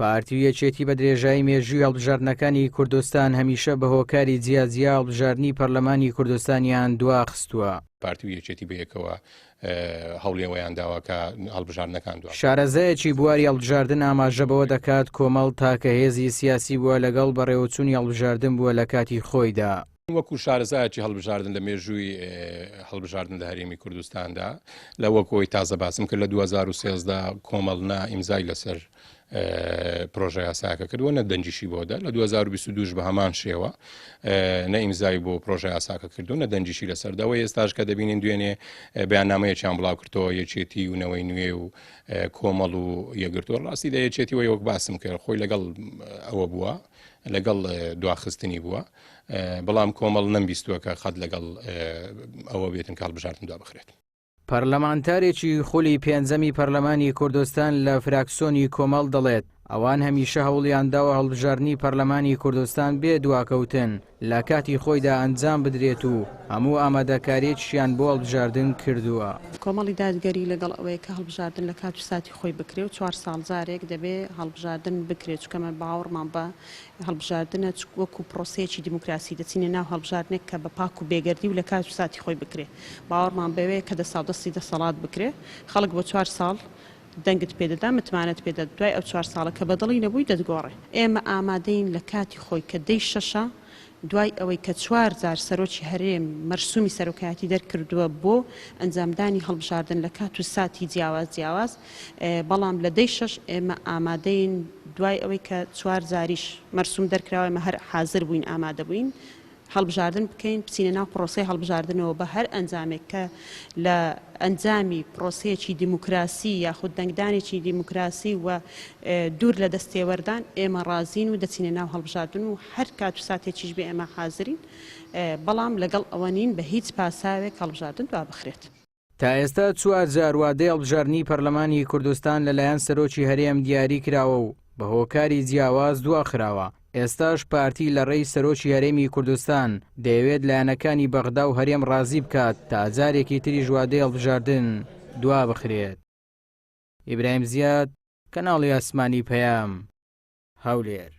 پارتی و یەکێتی بە درێژایی مێژووی هەڵبژاردنەکانی کوردستان هەمیشە بە هۆکاری جیاجیا هەڵبژاردنی پەرلەمانی کوردستانیان دواخستووە. پارتی و یەکێتی بەیەکەوە هەوڵی ئەوەیان داوە کە هەڵبژاردنەکان دوا. شارەزایەکی بواری هەڵبژاردن ئاماژە بەوە دەکات، کۆمەڵ تاکە هێزی سیاسی بووە لەگەڵ بەڕێوەچوونی هەڵبژاردن بووە لە کاتی خۆیدا. وەکو شارەزایەکی هەڵبژاردن لە مێژووی هەڵبژاردن لە هەرێمی کوردستاندا لە وەک ئەوەی تازە باسم کرد لە 2013 کۆمەڵ نا ئیمزای لەسەر پرۆژە یاساکە کردووە نە دەنگیشی بۆ دا لە 2022 بە هەمان شێوە نە ئیمزای بۆ پرۆژە یاساکە کردو نە دەنگیشی لەسەرداوە ئێستاش کە دەبینین دوێنێ بەیاننامەیەکیان بڵاو کردەوە یەکێتی و نەوەی نوێ و کۆمەڵ و یەکگرتووە ڕاستی لە یەکێتی وە وەک باسم کرد خۆی لەگەڵ ئەوە بووە لەگەڵ دواخستنی بووە بەڵام کۆمەڵ نەمبیستووە کە قەت لەگەڵ ئەوە بێتن کە هەڵبژاردن دوا بخرێت. پەرلەمانتارێکی خولی پێنجەمی پەرلەمانی کوردستان لە فراکسۆنی کۆمەڵ دەڵێت، ئەوان هەمیشە هەوڵیانداوە هەڵبژاردنی پەرلەمانی کوردستان بێ دواکەوتن لە کاتی خۆیدا ئەنجام بدرێت و هەموو ئامادەکارییەکیشیان بۆ هەڵبژاردن کردووە. کۆمەڵی دادگەری لەگەڵ ئەوەیە کە هەڵبژاردن لە کات و ساتی خۆی بکرێ و چوار ساڵ جارێک دەبێ هەڵبژاردن بکرێ، چونکە ئێمە باوەڕمان بە هەڵبژاردنە وەکو پرۆسەیەکی دیموکراسی دەچینە ناو هەڵبژاردنێک کە بە پاک و بێگەردی و لە کات و ساتی خۆی بکرێ. باوەڕمان بەوەیە کە دەستاودەستی دەسەڵات بکرێ. خەڵک بۆ چوار ساڵ دەنگت پێ دەدا، متمانەت پێ دەدا، دوای ئەو چوار ساڵە کە بە دڵی نەبووی دەتگۆڕێ. ئێمە ئامادەین لە کاتی خۆی کە دەی شەشە دوای ئەوەی کە چوار جار سەرۆکی هەرێم مەرسومی سەرۆکایەتی دەرکردووە بۆ ئەنجامدانی هەڵبژاردن لە کات و ساتی جیاواز جیاواز، بەڵام لە دەی شەش ئێمە ئامادەین دوای ئەوەی کە چوار جاریش مەرسوم دەرکراوە ئێمە هەر حازر بووین ئامادە بووین هەڵبژاردن بکەین بچینە ناو پرۆسەی هەڵبژاردنەوە بە هەر ئەنجامێک کە لە ئەنجامی پرۆسەیەکی دیموکراسی یاخود دەنگدانێکی دیموکراسی و دوور لە دەستێوەردان ئێمە ڕازین و دەچینە ناو هەڵبژاردن و هەر کات و ساتێکیش بێ ئێمە حازرین بەڵام لەگەڵ ئەوە نین بە هیچ پاساوێک هەڵبژاردن دوابخرێت. تا ئێستا چوار جار وادەی هەڵبژاردنی پەرلەمانی کوردستان لەلایەن سەرۆکی هەرێم دیاری کراوە و بە هۆکاری جیاواز دواخراوە، ئێستاش پارتی لە ڕێی سەرۆکی هەرێمی کوردستان دەیەوێت لایەنەکانی بەغدا و هەرێم ڕازی بکات تا جارێکی تریش وادەی هەڵبژاردن دوابخرێت. ئیبراهیم زیاد، کەناڵی ئاسمانی پەیام، هەولێر.